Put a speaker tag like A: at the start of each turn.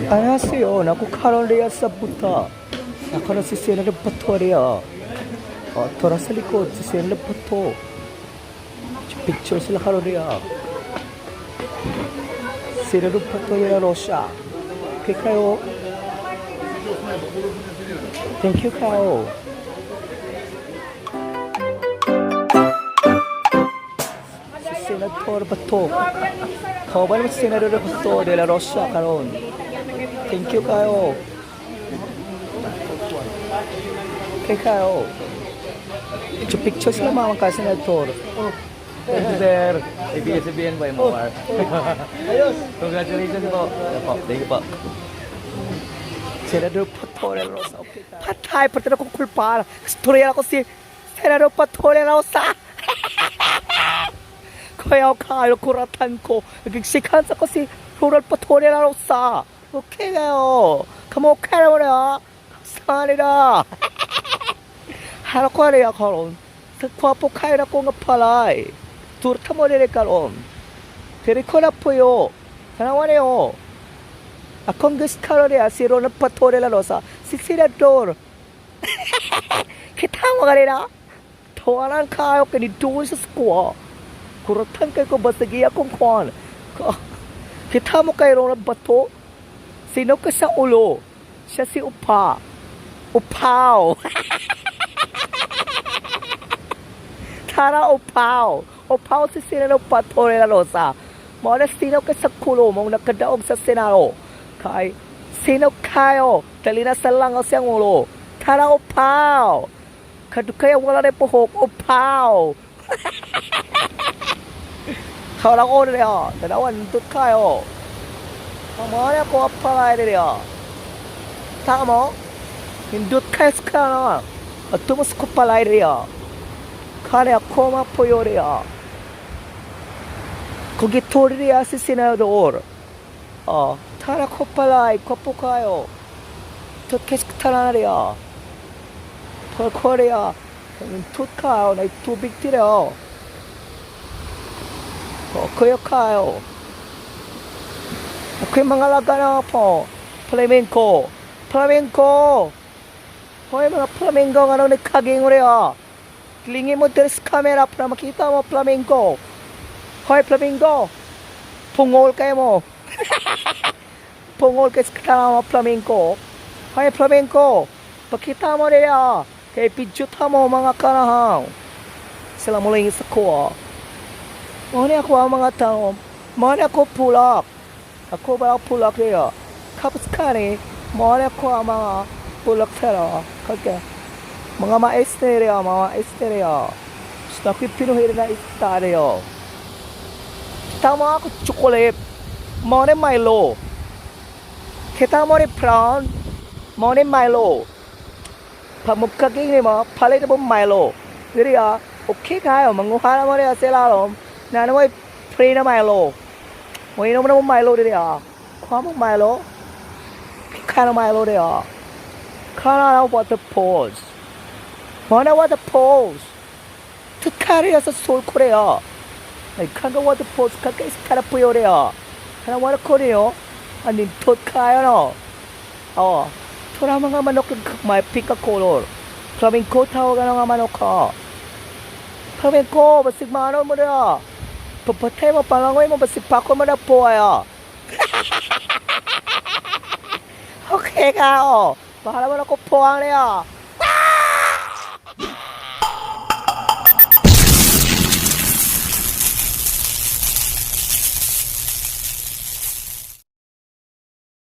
A: 안녕하세요. Naku karon riya sa buta. Ako na si Senator Bato riya. Oh, tora sa likod si Senator Bato. Picture sila karon riya. Senator Bato de la Rosa. Okay kayo. Thank you kayo. Si Senator Bato. Kauban mo si Senator Bato de la Rosa karon. Thank you kayo. Okay kayo. Picture picture sila mga ka-senator.
B: Thank you, sir. ABS-CBN po, MOR.
A: Ayos.
B: Congratulations po. Yan po. Thank you po.
A: Senador Bato de la Rosa. Okay. Patay, patay akong kulpa. Storya ako si Senador Bato de la Rosa. Kaya kayo kuratan ko. Nagsikansa ko si Rural Bato de la Rosa. Okay kayo. Kamu okay na mo na. 감사합니다. 하라고 하래야 karon. Sa kwapo kayo na ko nga palay. Turta mo rin karon. Teriko na po yo. Tanawa niyo. Akong gusto si Ronald Bato de la Rosa, si Senador. Kita mo kanina. Tawanan kayo kani doon sa squad. Kuratan kayo ko basagi akong kwan. Kita mo kay Ronald Bato? Sino ka sa ulo? Siya si Upa. Upaw. Tara Upaw. Upaw si Senador Bato de la Rosa. Mo na sino ka sa kulo mong nakadaog sa Senado. Kay sino kayo? Dali na sa langaw siyang ulo. Tara Upaw. Kadukaya wala na puhok. Upaw. Kawalang order ya. Tanawan nindot kayo. Pamana ko apalay niya. Tama? Nindot kayo sa kana. At tumas ko palay niya. Kaya ko mapuyo niya. Kugi tori niya si Senador. Oh, tara ko palay. Kwapo kayo. Tutkes tara niya. Korea. Nindot kayo. Na tubig tira. Oh, kuya kayo. Ako'y mga laga na po. Flamenco. Flamenco. Hoy, mga flamenco nga nung nagkaging mo. Lingin mo dito sa camera para makita mo flamenco. Hoy, flamenco. Pungol kayo mo. Pungol kayo sa katama mo, flamenco. Hoy, flamenco. Pakita mo niya. Kay pidyuta mo mga kanahaw. Sila muling sa kuha. Muna ako ang mga tao. Muna ako pulak. Ako ba ang pulak niya? Kapos kani, muna ako ang mga pulak sila. Kaya, mga maesterya, mga maesterya. Gusto ako'y pinuhiri na istaryo. Tama ako chocolate. Muna Milo. Kita mo ni brown. Muna Milo. Pamukaging ni mo, palit mo Milo. Diri ah, okay kayo, manguha na mo niya sila rom. Na mo free na Milo. Mo inom na mo Milo diri ah. Kuha mo Milo. Kaya na Milo diri ah. Kaya na waterfalls. Mo na waterfalls. 특카리에서 Seoul Korea. Ay kanga waterfalls kaka iskara puyo reya. Kana wala Korea. Anin tot kayo no. Oh, tora mga manok may pika color. Flamenco tawag ang mga manok ka. Flamenco, basig maano mo na. Papatay mo, palangoy mo, basig pako mo na po ay. Okay ka, oh. Bahala mo na ko po ang niya.